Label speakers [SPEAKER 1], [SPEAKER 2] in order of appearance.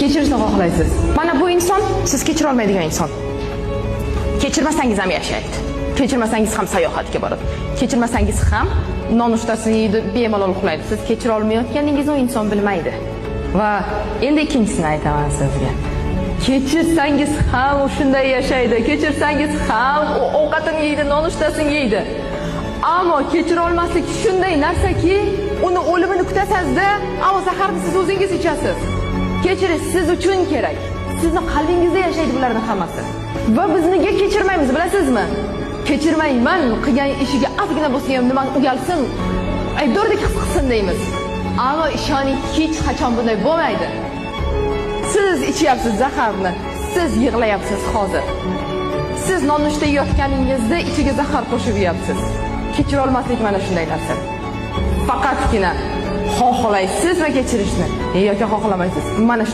[SPEAKER 1] Kechirishni xohlaysiz.
[SPEAKER 2] Mana bu inson siz kechira olmaydigan inson. Kechirmasangiz ham yashaydi. Kechirmasangiz ham sayohatga boradi. Kechirmasangiz ham nonushtasini yeydi, bemalol uxlaydi. Siz kechira olmayotganingizni u inson bilmaydi.
[SPEAKER 1] Va endi ikkinchisini aytaman sizga. Kechirsangiz ham u shunday yashaydi. Kechirsangiz ham u ovqatini yeydi, nonushtasini yeydi. Ammo kechira olmaslik shunday narsaki, uni o'limini kutasizda, ammo zaharni siz o'zingiz ichasiz. Kechirish siz uchun kerak. Sizni qalbingizda yashaydi bularning hammasi. Va biz nega kechirmaymiz, bilasizmi? Kechirmayman, qilgan ishiga ozgina bo'lsa ham nima uyalsin, aybdordek his qilsin deymiz. Ammo ishoning, hech qachon bunday bo'lmaydi.
[SPEAKER 2] Siz ichyapsiz zaharni, siz yig'layapsiz hozir. Siz nonushta yeyotganingizda ichiga zahar qo'shib yeyapsiz. Kechira olmaslik mana shunday narsa. Faqatgina xohlaysizmi kechirishni yoki xohlamaysiz. Mana.